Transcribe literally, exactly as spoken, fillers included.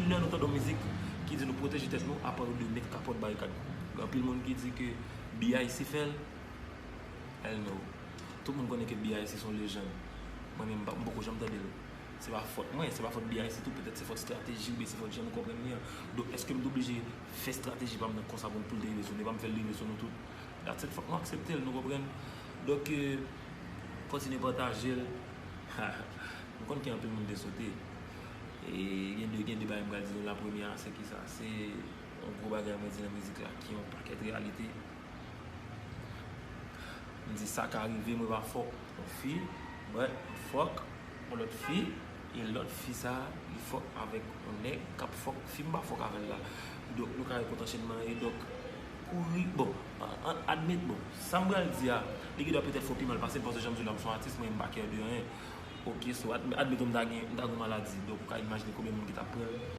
Lè nou tande yon mizik ki di nou pwoteje tèt nou, apa yo dwe met kapòt barikad. Gen anpil moun ki di ke B I C fè l. Hell no. Tout moun konnen ke B I C se yon lejann. Mwen menm, m pa- m poko janm tande l. Se pa fòt mwen, se pa fòt B I C tou, petèt se fòt estrateji oubyen se fòt jan nou konprann li an. Donk, èske m te oblije fè estrateji pa m nan konsa pou l te rive sou nou, e pa m fè l rive sou nou tout? That's it, fòk nou aksepte l, nou konprann? Donk, euh, kontinye pataje l. M konn gen anpil moun te sote. E gen de, gen de bagay m pral di nou la. Premye a, se ki sa? Se yon gwo bagay mwen di nan mizik la, ki yon pakèt reyalite. M di sa ka rive, mwen pa fòk yon fi, but m fòk yon lòt fi, e lòt fi sa, li fòk avèk yon nèg k ap fòk fi m pa fòk avè l la. Donk, nou ka wè kontansyenman, e donk, kouri, bon, an, an, admit, bon, sa m pral di a, li gen dwa petèt fè w pi mal pase l, paske jan m di w la, m se yon atis, mwen, m pa care de anyen. Ok, so, admi- admit, m ta gen, m ta gen yon maladi, donk, ou ka imajine konbyen moun ki t ap pran l.